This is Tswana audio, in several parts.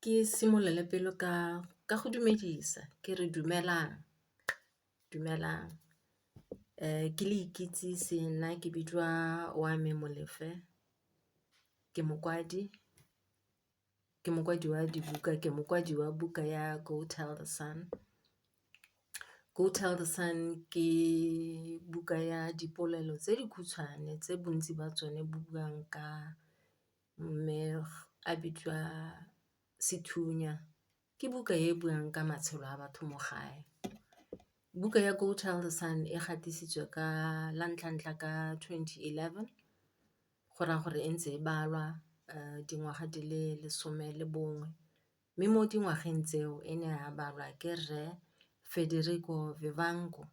Ke simolole pele ka go dumedisa ke re dumelang, dumelang ke le ikitsise nna ke bidiwa Wame Molefhe, ke mokwadi, ke mokwadi wa dibuka, ke mokwadi wa buka ya Go Tell The Sun. Go Tell The Sun ke buka ya dipolelo tse dikhutshwane tse bontsi ba tsone bo buang ka mme a bidiwa Sethunya, ke buka e buang ka matshelo a batho mo gae. Buka ya Go Tell The Sun e gatisitswe ka la ntlha-ntlha ka 2011, go raya gore e ntse e balwa dingwaga di le lesome le bongwe, mme mo dingwageng tseo e ne ya balwa ke rre Federico Vivanco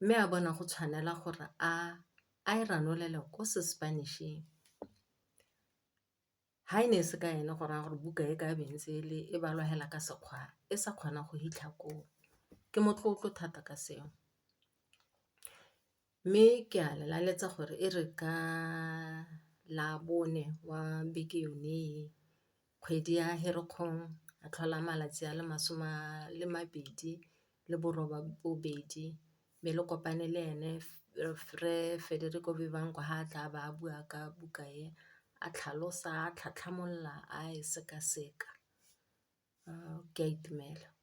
mme a bona go tshwanela gore a e ranolele ko se-Spanish-eng. Ha e ne e se ka ene go raya gore buka e ka be ntse e balwa fela ka sekgowa e sa kgona go fitlha koo, ke motlotlo thata ka seo. Mme ke a le laletsa gore e re ka labone wa beke yone e, kgwedi ya Ferikgong a tlhola malatsi a le masome a le mabedi le borobabobedi, be le kopane le ene rre Federico Vivanco ha a tla ba a bua ka buka e, a tlhalosa, a tlhatlhamolola, a e sekaseka, ke a itumela.